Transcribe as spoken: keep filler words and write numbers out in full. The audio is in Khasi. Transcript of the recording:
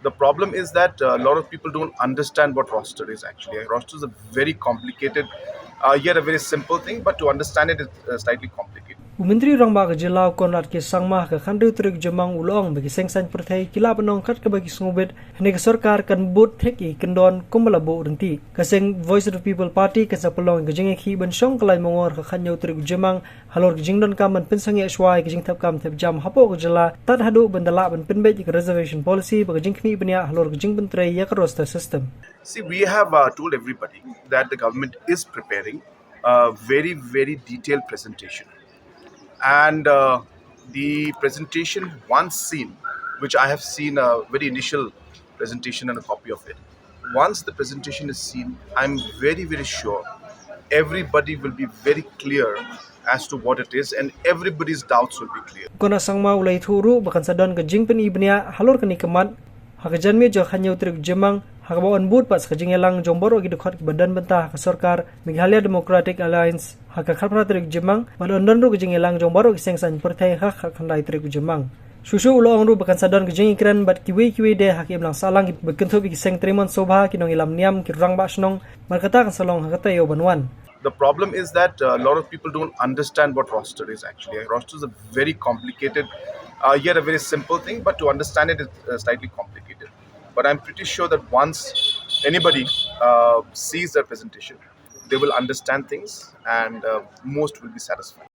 The problem is that uh, a lot of people don't understand what roster is actually. Roster is a very complicated, uh, yet a very simple thing, but to understand it is uh, slightly complicated. U Myntri Rangbah ka jylla u Conrad K Sangma ha ka khathynriew tarik u Jymmang u la ong ba ki seng saiñ pyrthei ki lah ban ong kat kaba ki sngewbit, hynrei ka sorkar kan bud thik ïa ki kyndon kumba la buh ryntih. Ka seng Voice of the People Party kan sa pynlong ïa ka jingïakhih ban shong ka lain mongor ha ka khathynñiew tarik u Jymmang halor ka jingdonkam ban pynsangeh shuwa ïa ka jingthep kam thep jam hapoh ka jylla, tad haduh ban da lah ban pynbeit ïa ka reservation policy bad ka jingknieh bniah halor ka jingpyntrei ïa ka roster system. See, we have uh, told everybody that the government is preparing a very, very detailed presentation. And uh, the presentation, once seen, which I have seen a very initial presentation and a copy of it, once the presentation is seen, I'm very, very sure everybody will be very clear as to what it is, and everybody's doubts will be clear. U Conrad Sangma u la ïathuh ruh ba kan sa don ka jingpyni bniah halor kane ka mat ha ka janmiet jong ka khathynñiew tarik u Jymmang, ha kaba yn bud pat sa ka jingïalang jong baroh ki dkhot kiba don bynta ha ka sorkar Meghalaya Democratic Alliance ha ka khatphra tarik u Jymmang, bad yn don ruh ka jingïalang jong baroh ki seng saiñ pyrthei ha ka khatkhyndai tarik u Jymmang. Shuh shuh u la ong ruh ba kan sa don ka jingïakren bad kiwei kiwei de ha ka imlang sahlang, ba kynthup ïa ki seng trei mon sngewbha, ki nongïalam niam, ki rangbah shnong, bad kata kan sa long ha ka taïew ban wan. The problem is that uh, a lot of people don't understand what roster is actually. Roster is a very complicated, uh, yet a very simple thing, but to understand it is uh, slightly complicated. But I'm pretty sure that once anybody uh, sees their presentation, they will understand things, and uh, most will be satisfied.